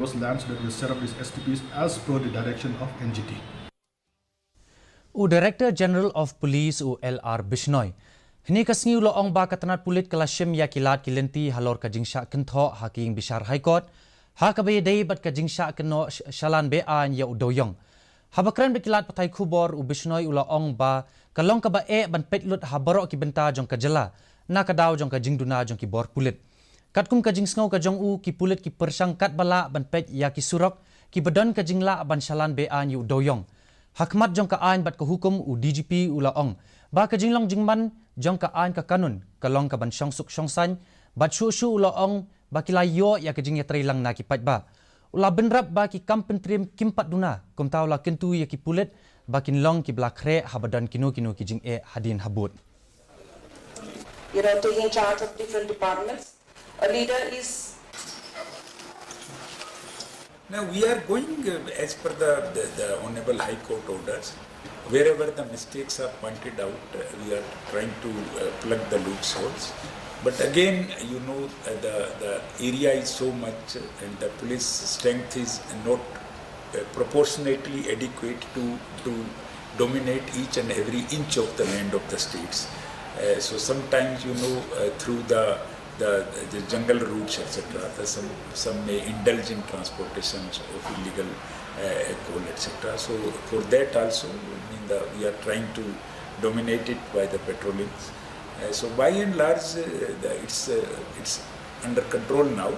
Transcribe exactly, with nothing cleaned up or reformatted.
those lands that will set up these S T Ps as per the direction of N G T. U Director General of Police u L R Bishnoi hynne ka sngi u la ong ba ka tnat pulit ka la shim ïa ki lad ki lynti halor ka jingshah kynthoh ha ka ïing bishar High Court ha kaba ïadei bad ka jingshah kynnoh sh- shalan beaiñ ïa u Dewïong. Haba kren bad ki lad pathai khubor u Bishnoi u la ong ba ka long kaba eh ban peit lut ha baroh ki bynta jong ka jylla na ka daw jong ka jingduna jong ki bor pulit. Katkum ka jingsngew ka jong u, ki pulit ki pyrshang katba lah ban peit ïa ki surok kiba don ka jinglah ban shalan beaiñ ïa u Dewïong. Ha khmat jong ka aiñ bad ka hukum, u D G P u la ong ba ka jinglong jingman jong ka aiñ ka kanun ka long ka ban shong suk shong saiñ, bad shuh shuh u la ong ba ki la ïoh ïa ka jingïatreilang na ki paidbah. U la bynrap ba ki kam pyntriem kim pat duna, kumta u la kyntu ïa ki pulit ba kin long kiba la khreh haba don kino kino ki jingeh hadien habud. You know, taking charge of different departments. A leader is Now we are going uh, as per the, the, the Honorable High Court orders. Wherever the mistakes are pointed out, uh, we are trying to uh, plug the loopholes. But again, you know, uh, the, the area is so much uh, and the police strength is not uh, proportionately adequate to, to dominate each and every inch of the land of the states. Uh, so sometimes, you know, uh, through the, the, the jungle routes, et cetera, the some, some may indulge in transportations of illegal uh, coal, et cetera. So for that also, I mean, the, we are trying to dominate it by the patrollings. Uh, so by and large, uh, the, it's, uh, it's under control now.